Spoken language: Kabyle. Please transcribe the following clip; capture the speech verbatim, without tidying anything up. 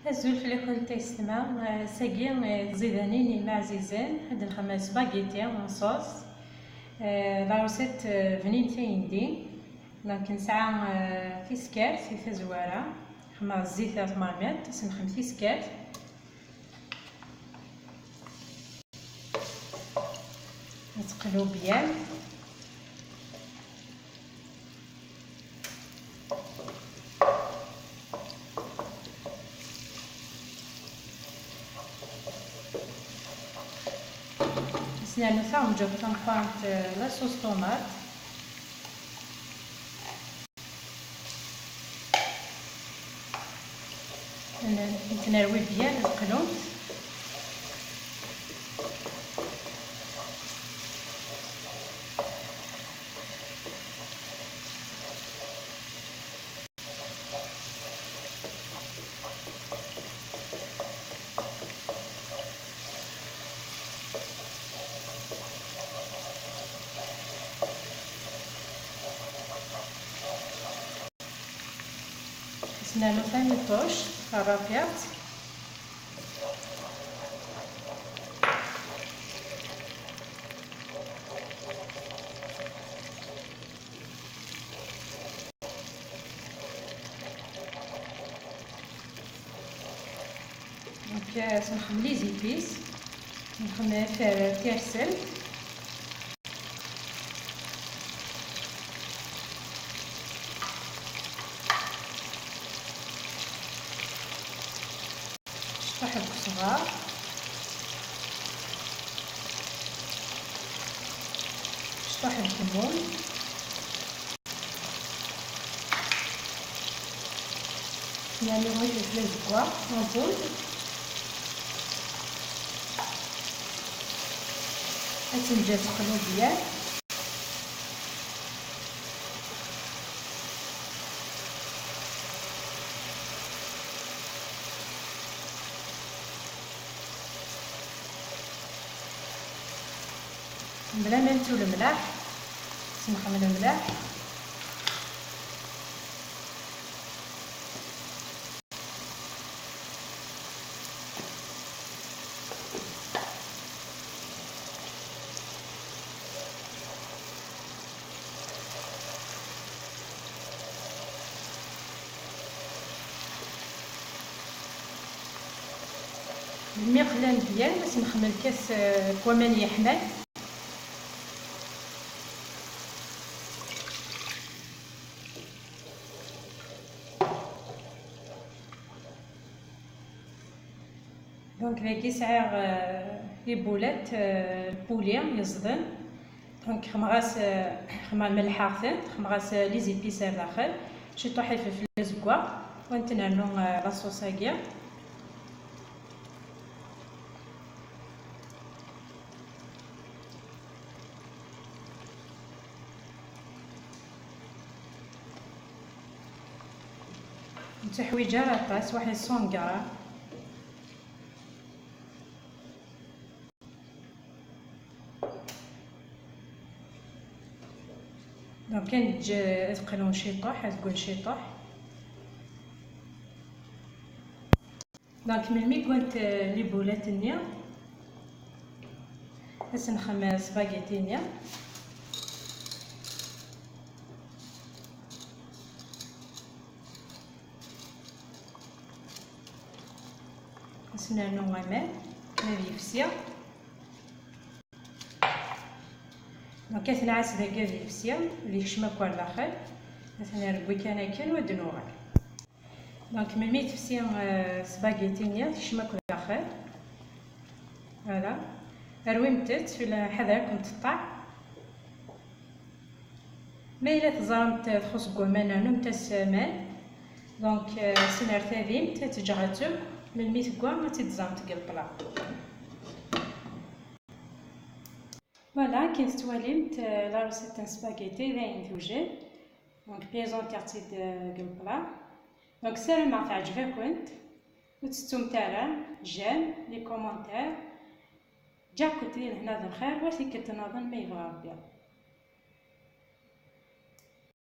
Azul fell-akent a yessetma. Ass-agi, eh, tiẓidanin-im ɛzizen, ad nxemmem spaghetti en sauce. Eh, la recette, eh, bnin tayendin. Donc, nesɛa, eh, tiskert i tazwara. Xemmeɣ zzit ar tmermiṭ, ad s-nxemmem tiskert. Ad teqlu bien. Ad s-nernu taɣenǧawt tameqqrant, eh, la sauce tomate. N-, netnerwi bien, ad qlunt. Ad s-nernu tamiṭuct, tarrafiḍt. Donc, euh, ad s-nxemmem les épices, nxemmem tirselt. Ciṭuḥ n usɣar, ciṭuḥ n lkemmun, nernu ifelfel azeggaɣ en poudre. Ad tt-neǧǧ ad teqlu bien. Bla ma nettu lemlaḥ, semxem lemlaḥ. Melmi qlan deg-s, ad s-nxemmem lkas, eh, n waman yeḥman. Donc, dagi sɛiɣ, euh, les boulettes, euh, poulet yeẓden. Donc, xemɣas, euh, xemɣ-, melḥeɣ-tent, xemɣas, euh, les épices ar daxel, ciṭuḥ ifelfel azeggaɣ, ad tent-nernu, euh, la sauce-agi. Ur teḥwiǧ ara aṭas, waḥed cent gram. Donc, ad neǧǧ ad qlun ciṭuḥ, ad ggun ciṭuḥ. Donc, melmi i wwant, euh, les boulettes-nni, ad s-nxemmem spaghetti-nni. Ad s-nernu aman, ad yefsi. Donc, ad t-nɛass dagi ad yefsi, ad yekcem akk ar daxel. Ad t-nrewwi kan akken, u ad d-nuɣal. Donc, melmi tefsi, euh, spaghetti-nni, tekcem akk daxel. Voilà. Rwimt-tt, ula ḥader ad ken-teṭṭeɛ. Ma yella teẓramt txuṣ deg waman, rnumt-as aman. Donc, euh, sin ar tadimt, ad teǧǧeɣ-tt akk, melmi tegwa, ad tt-id-teẓẓamt deg lepla. Voilà, akken tettwalimt, euh, la recette n spaghetti d ayen tewjed. Donc, présentiɣ-tt-id, euh, deg lepla. Donc, ssarameɣ teɛǧeb-akent. Ur tettumt ara j'aime, les commentaires. Ǧǧiɣ-kent di lehna d lxir, war tikkelt nniḍen ma yebɣa Rebbi.